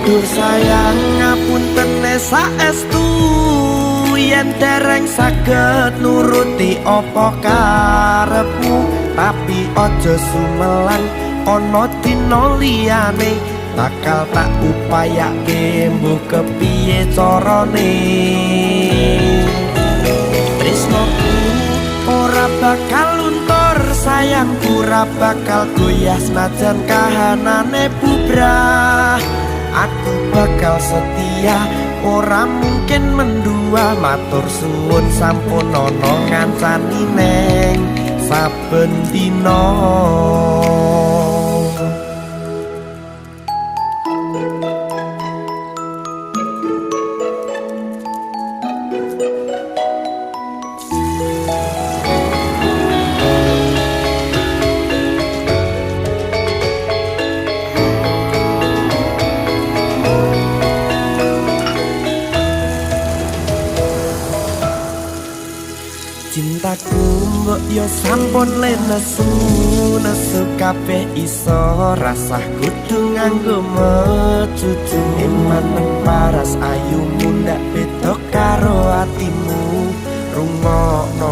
Dur sayang, ngapuntene saestu yen dereng saged nuruti apa karepmu, tapi aja sumelang ana dina liyane bakal tak upayake mbuh kepiye carane. Tresnoku ora bakal luntur, sayangku ora bakal goyah senajan kahanane bubrah. Aku bakal setia, ora mungkin mendua. Matur suwun sampun ana ngancani neng saben dina. Cintaku mbok yo sampun le nesu, nesu kabeh iso rasah kudu nganggo mecucu. Eman paras ayumu ndak beda karo atimu, rungokno.